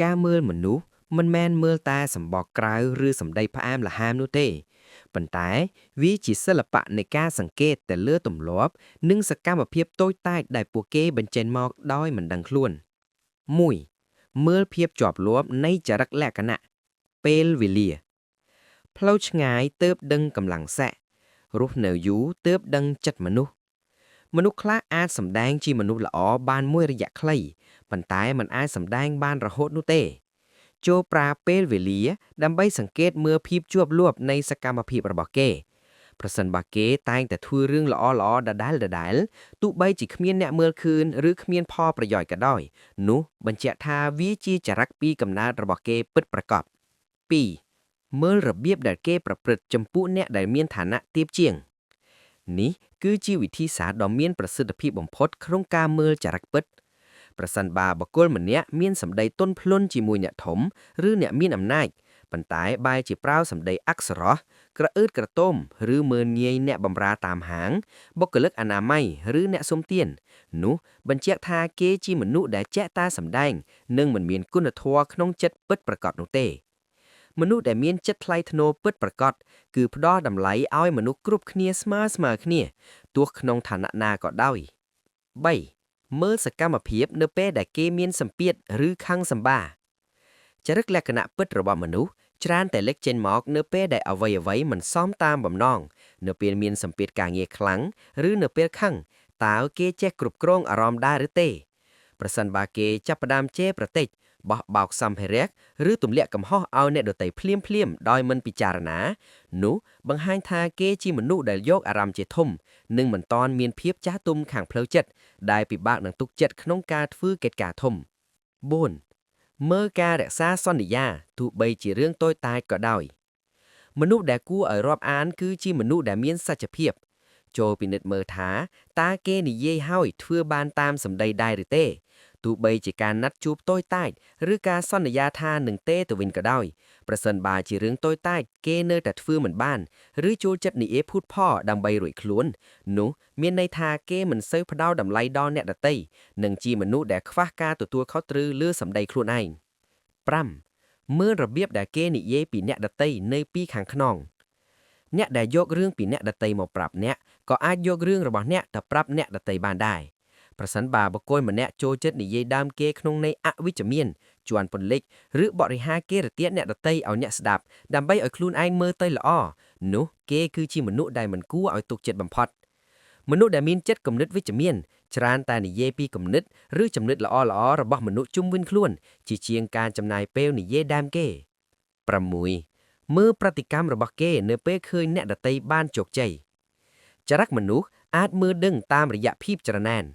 ការមើលមនុស្សមិនមែនមើលតែសម្បកក្រៅឬសម្ដីផ្អែមល្ហែមនោះទេប៉ុន្តែវាជាសិល្បៈនៃការសង្កេតទៅលើទម្លាប់និងសកម្មភាពតូចតាចដែលពួកគេបញ្ចេញមកដោយមិនដឹងខ្លួន1មើលភាពជាប់លាប់នៃចរិតលក្ខណៈពេលវេលាផ្លូវឆ្ងាយទើបដឹងកម្លាំងសែក់រស់នៅយូរទើបដឹងចិត្តមនុស្សមនុស្សខ្លះអាចសម្ដែងជាមនុស្សល្អបានមួយរយៈខ្លីប៉ុន្តែมันអាចសម្ដែងបានរហូតនោះទេ ចូលប្រើពេលវេលាដើម្បីសង្កេតមើលភាពជាប់លាប់នៃសកម្មភាពរបស់គេប្រសិនបើគេតែងតែធ្វើរឿងល្អៗដដែលៗទោះបីជាគ្មានអ្នកមើលឃើញឬគ្មានផលប្រយោជន៍ក៏ដោយនោះបញ្ជាក់ថាវាជាចរិតពីកំណើតរបស់គេពិតប្រាកដ2មើលរបៀបដែលគេប្រព្រឹត្តចំពោះអ្នកដែលមានឋានៈទាបជាងនេះគឺជាវិធីសាស្ត្រដ៏មានប្រសិទ្ធភាពបំផុតក្នុងការមើលចរិតពិត ប្រសិនបើបុគ្គលម្នាក់មានសម្ដីទន់ភ្លន់ជាមួយអ្នកធំឬអ្នកមានអំណាចប៉ុន្តែបែរជាប្រើសម្ដីអក្សរោះក្រអឺតក្រទមឬមើលងាយអ្នកបម្រើតាមហាងបុគ្គលិកអនាម័យឬអ្នកសុំទាននោះបញ្ជាក់ថាគេជាមនុស្សដែលចេះតែសម្ដែងនិងមិនមានគុណធម៌ក្នុងចិត្តពិតប្រាកដនោះទេមនុស្សដែលមានចិត្តថ្លៃថ្នូរពិតប្រាកដគឺផ្ដល់តម្លៃឲ្យមនុស្សគ្រប់គ្នាស្មើស្មើគ្នាទោះក្នុងឋានៈណាក៏ដោយ3មើលសកម្មភាពនៅពេលដែលគេមានសម្ពាធឬខឹងសម្បាចរិតលក្ខណៈពិតរបស់មនុស្សច្រើនតែលេចចេញមកនៅពេលដែលអ្វីៗមិនសមតាមបំណងនៅពេលមានសម្ពាធការងារខ្លាំងឬនៅពេលខឹងតើគេចេះគ្រប់គ្រងអារម្មណ៍ដែរឬទេប្រសិនបើគេចាប់ផ្ដើមជេរប្រតិចបោះបោកសម្ភារៈឬទម្លាក់កំហុសឲ្យអ្នកដទៃភ្លាមភ្លាមដោយមិនពិចារណានោះបង្ហាញថាគេជាមនុស្សដែលយកអារម្មណ៍ជាធំនិងមិនទាន់មានភាពចាស់ទុំខាងផ្លូវចិត្តដែលពិបាកនឹងទុកចិត្តក្នុងការធ្វើកិច្ចការធំ4មើលការរក្សាសន្យាទោះបីជារឿងតូចតាចក៏ដោយមនុស្សដែលគួរឲ្យរាប់អានគឺជាមនុស្សដែលមានសច្ចភាពចូលពិនិត្យមើលថាតើគេនិយាយហើយធ្វើបានតាមសម្ដីដែរឬទេទោះបីជាការណាត់ជួបតូចតាចឬការសន្យាថានឹងទេទៅវិញក៏ដោយប្រសិនបើជារឿងតូចតាចគេនៅតែធ្វើមិនបានឬចូលចិត្តនិយាយភូតផលដើម្បីរួចខ្លួននោះមានន័យថាគេមិនសូវផ្ដោតតម្លៃដល់អ្នកដទៃនិងជាមនុស្សដែលខ្វះការទទួលខុសត្រូវលើសម្ដីខ្លួនឯង5មើលរបៀបដែលគេនិយាយពីអ្នកដទៃនៅពីខាងខ្នងអ្នកដែលយករឿងពីអ្នកដទៃមកប្រាប់អ្នកក៏អាចយករឿងរបស់អ្នកទៅប្រាប់អ្នកដទៃបានដែរប្រសិនបើបុគ្គលម្នាក់ចូលចិត្តនិយាយដើមគេក្នុងន័យអវិជ្ជមានជាន់ពន្លិចឬបរិហាគេរទាអ្នកដទៃឲ្យអ្នកស្ដាប់ដើម្បីឲ្យខ្លួនឯងមើលទៅល្អនោះគេគឺជាមនុស្សដែលមិនគួរឲ្យទុកចិត្តបំផុតមនុស្សដែលមានចិត្តគំនិតវិជ្ជមានច្រើនតែនិយាយពីគំនិតឬចំណុចល្អៗរបស់មនុស្សជុំវិញខ្លួនជាជាងការចំណាយពេលនិយាយដើមគេ6មើលប្រតិកម្មរបស់គេនៅពេលឃើញអ្នកដទៃបានជោគជ័យចរិតមនុស្សអាចមើលដឹងតាមរយៈភាពច្រណែន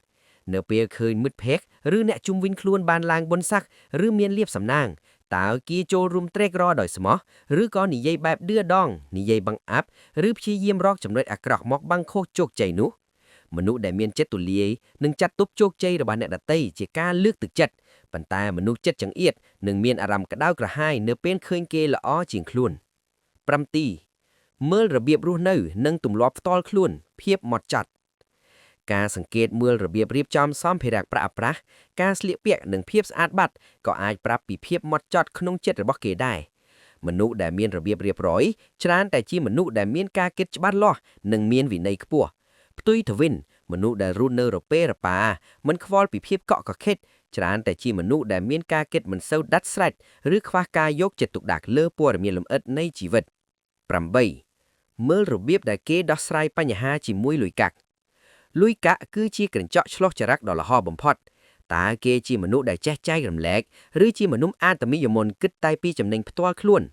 នៅពេលឃើញមិត្តភក្តិឬអ្នកជុំវិញខ្លួនបានឡើងបុណ្យស័ក្តិឬមានលៀបសំណាងតើគេចូលរួមត្រេករដោយស្មោះឬក៏និយាយបែបឌឺដងនិយាយបង្អាប់ឬព្យាយាមរកចំណុចអាក្រក់មកបាំងខុសជោគជ័យនោះមនុស្សដែលមានចិត្តទូលាយនឹងចាត់ទុកជោគជ័យរបស់អ្នកដទៃជាការលើកទឹកចិត្តប៉ុន្តែមនុស្សចិត្តចង្អៀតនឹងមានអារម្មណ៍ក្តៅក្រហាយនៅពេលឃើញគេល្អជាងខ្លួន7មើលរបៀបរស់នៅនិងទម្លាប់ផ្ទាល់ខ្លួនភាពម៉ត់ចត់ការសង្កេតមើលរបៀបរៀបចំសម្ភារៈប្រាក់ប្រាស់ការស្លៀកពាក់និងភាពស្អាតបាតក៏អាចប្រាប់ពីភាពម៉ត់ចត់ក្នុងចិត្តរបស់គេដែរមនុស្សដែលមានរបៀបរៀបរយច្រើនតែជាមនុស្សដែលមានការគិតច្បាស់លាស់និងមានវិន័យខ្ពស់ផ្ទុយទៅវិញមនុស្សដែលរស់នៅរពេរប៉ាមិនខ្វល់ពីភាពកក់កខិតច្រើនតែជាមនុស្សដែលមានការគិតមិនសូវដាច់ស្រេចឬខ្វះការយកចិត្តទុកដាក់លើព័ត៌មានលម្អិតនៃជីវិត8មើលរបៀបដែលគេដោះស្រាយបញ្ហាជាមួយលុយកាក់លុយកាក់គឺជាកញ្ចក់ឆ្លុះចរិតដ៏ល្អបំផុតតើគេជាមនុស្សដែលចេះចែករំលែកឬជាមនុស្សអាតមិយមន្តគិតតែពីចំណេញផ្ទាល់ខ្លួន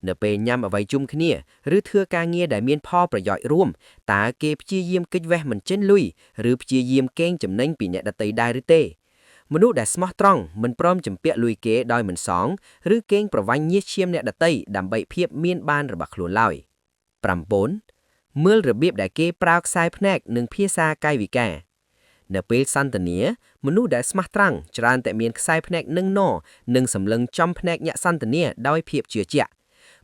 នៅពេលញ៉ាំអ្វីជុំគ្នាឬធ្វើការងារដែលមានផលប្រយោជន៍រួមតើគេព្យាយាមគេចវេះមិនចេញលុយឬព្យាយាមកេងចំណេញពីអ្នកដទៃដែរឬទេមនុស្សដែលស្មោះត្រង់មិនព្រមជំពាក់លុយគេដោយមិនសងឬកេងប្រវ័ញ្ចញៀសឈាមអ្នកដទៃដើម្បីភាពមានបានរបស់ខ្លួនឡើយ9មើលរបៀបដែលគេប្រើខ្សែភ្នែកនិងភាសាកាយវិការនៅពេលសន្ទនាមនុស្សដែលស្មះត្រង់ច្រើនតែមានខ្សែភ្នែកនឹងណនិងសម្លឹងចំភ្នែកអ្នកសន្ទនាដោយភាពជឿជាក់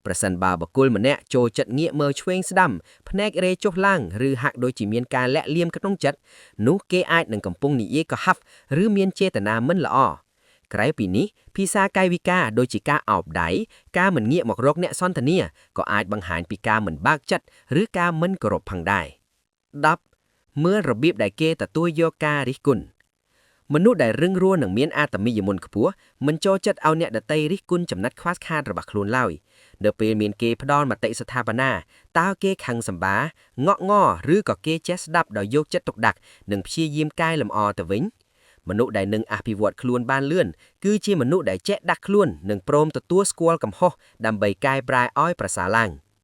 ប្រសិនបើបុគ្គលម្នាក់ចូលចិត្តងាកមើលឆ្វេងស្ដាំភ្នែករេចុះឡើងឬហាក់ដូចជាមានការលាក់លៀមក្នុងចិត្តនោះគេអាចនឹងកំពុងនិយាយកុហកឬមានចេតនាមិនល្អ ក្រៅពីនេះភាសាកាយវិការដូចជាការឱបដៃការមិនងាកមករកអ្នកសន្ទនាក៏អាចបង្ហាញពីការមិនបើកចិត្តឬការមិនគោរពផងដែរ10មើលរបៀបដែលគេទទួលយកការរិះគន់មនុស្សដែលរឹងរួសនិងមានអាតមយមន្តខ្ពស់មិនចូលចិត្តឲ្យអ្នកដទៃរិះគន់ចំណុចខ្វះខាតរបស់ខ្លួនឡើយនៅពេលមានគេផ្ដល់មតិស្ថាបនាតើគេខឹងសម្បាងក់ងឬក៏គេចេះស្ដាប់ដោយយកចិត្តទុកដាក់និងព្យាយាមកែលម្អទៅវិញមនុស្សដែលនឹងអភិវឌ្ឍខ្លួនបានលឿនគឺជាមនុស្សដែលចេះដាក់ខ្លួននិងព្រមទទួលស្គាល់កំហុសដើម្បីកែប្រែឲ្យប្រសើរឡើង។